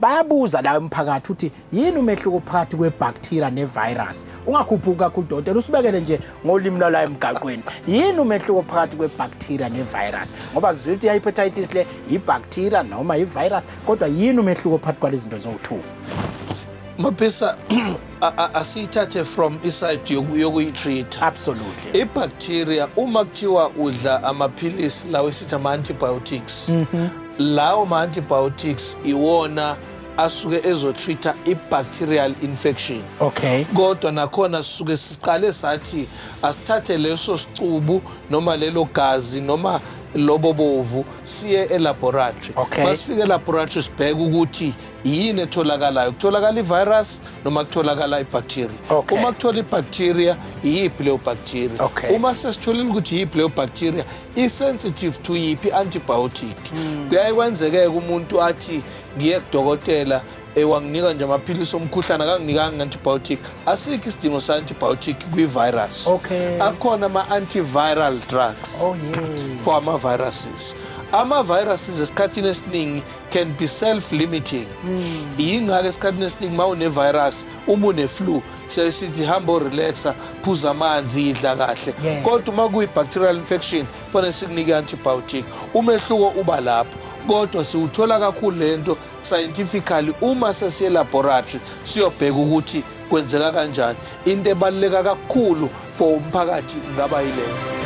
Bayabuza la umphakathi uthi yini umehluko phakathi kwebacteria nevirus? Ungakhuphuki kakhulu dokotela, usibekele nje ngolimi lwala emgaqweni. Yini umehluko phakathi kwebacteria nevirus? Ngoba sizwile ukuthi i-hepatitis le i-bacteria noma i-virus, kodwa yini umehluko phakathi kwalezi zinto zowu-2? Maphisa, asiyithathe from iside yokuyi-treat. Absolutely. I-bacteria, uma kuthiwa udla amaphilisi lawo esithi ama-antibiotics, lawo ma-antibiotics iwona asuke ezotreat-a i-bacterial infection. Kodwa nakhona sisuke siqale sathi asithathe leso sicubu noma lelo gazi noma lobo bovu siye elaboratory. Masifike elaboratory sibheke ukuthi yini etholakalayo, kutholakala i-virus noma kutholakala i-bacteria. Uma kuthola i-bacteria, iyiphi leyo bacteria? Uma sesitholile ukuthi iyiphi leyo bacteria, i-sensitive to yiphi antibiotic. Kuyaye kwenzeke umuntu athi ngiye kudokotela, wanginika nje amaphilisi omkhuhlane, akanginikanga antibiotic. Asikho isidingo sa-antibiotic kwi-virus. Akhona ama-antiviral drugs for ama-viruses. Ama-viruses esikhathini esiningi can be self-limiting. Yingakho esikhathini esiningi uma une-virus, uma une-flu, siyaye sithi hamba orelaxa, phuza amanzi, idla kahle. Kodwa uma kuyi-bacterial infection kufanele sikunike i-antibiotic. Umehluko uba lapho, kodwa siwuthola kakhulu lento scientifically uma sesiye laboratory siyobheka ukuthi kwenzeka kanjani. Into ebaluleka kakhulu for umphakathi ngaba yileyo.